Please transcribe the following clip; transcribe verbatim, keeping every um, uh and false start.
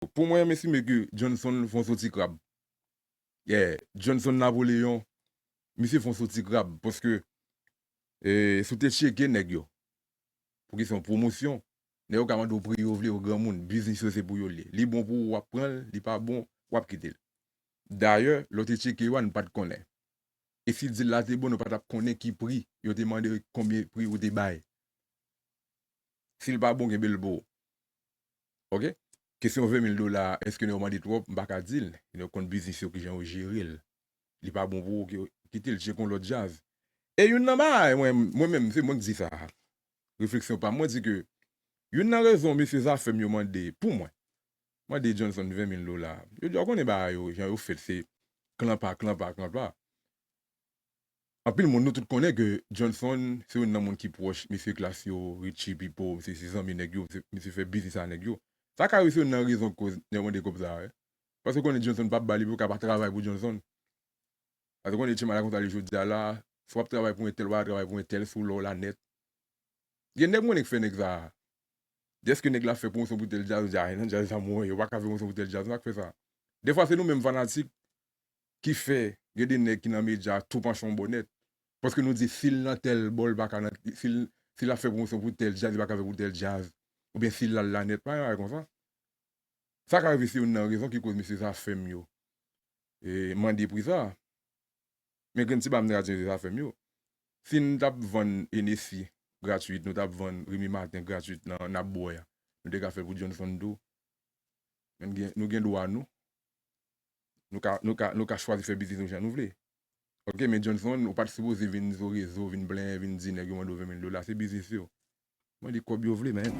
Pou mwen, m estime ke Johnson fè yon soti krab. Yeah, Johnson Napoléon, misye fè yon soti krab, paske, eh, si w te tcheke nèg yo, pou kesyon pwomosyon, nèg yo ka mande w pri yo vle, yo granmoun, biznis yo se pou yo l ye. Li bon pou ou, w ap pran l, li pa bon, w ap kite l. Dayè, lè w te tcheke yo a, n pa t konnen. E si dil la te bon, nou pa t ap konnen ki pri yo te mande, konbyen pri ou te bay. Si l pa bon, kenbe l pou ou. Oke? Kesyon ven mil dola, èske nèg yo mande twòp? M pa ka di l. Nèg yo konn biznis yo, kijan yo jere l. Li pa bon pou ou, ki- kite l, tcheke yon lòt djaz. E youn nan bagay, mwen, mwen menm, se mwen k di sa. Refleksyon pa m, mwen di ke youn nan rezon mesye Zafèm yo mande, pou mwen, mande Johnson ven mil dola. Yo di, w konnen bagay yo, jan yo fèt, se klan pa, klan pa, klan pa. Anpil moun, nou tout konnen ke Johnson se youn nan moun ki pwòch mesye Klass yo, Richie, Pipo, mesye se zanmi nèg yo, mesye, mesye fè biznis a nèg yo. Sa ka rive se youn nan rezon k koz nèg yo mande kòb sa a, wi. Paske konnen Johnson p ap ba li, pou yo ka pa travay pou Johnson. Paske konnen timoun la konsa li jodi a la, si w ap travay pou entèl, w pa travay pou entèl, si w lè w la nèt. Gen nèg mwen ki fè nèg sa a. Dèske nèg la fè pwomosyon pou tèl djaz, yo di, "Ah, nan djaz sa mwen, yo pa ka fè pwomosyon pou tèl djaz, nou pa ka fè sa." Defwa, se nou menm fanatik ki fè, gen de nèg ki nan medya tou panche yon bò nèt. Paske nou di, si l nan tèl bò, l pa ka nan, si l, si l ap fè pwomosyon pou tèl djaz, li pa ka fè pou tèl djaz. Oubyen si l al la nèt, pa yon bagay konsa. Sa ka rive se youn nan rezon ki koz mesye Zafèm yo, eh, mande pri sa. Men grenn ti bagay m te ka di mesye Zafèm yo. Si n t ap vann Hennessy gratwit, nou t ap vann Remy Martin gratwit nan, n ap bwè a, nou te ka fè l pou Johnson tou. Men n gen, nou gen dwa nou. Nou ka, nou ka, nou ka chwazi fè biznis nou jan nou vle. Oke, men Johnson, ou pa t sipoze vin sou rezo, vin plenyen, vin di nèg yo mande w ven mil dola. Se biznis yo. Mwen di kòb yo vle, men.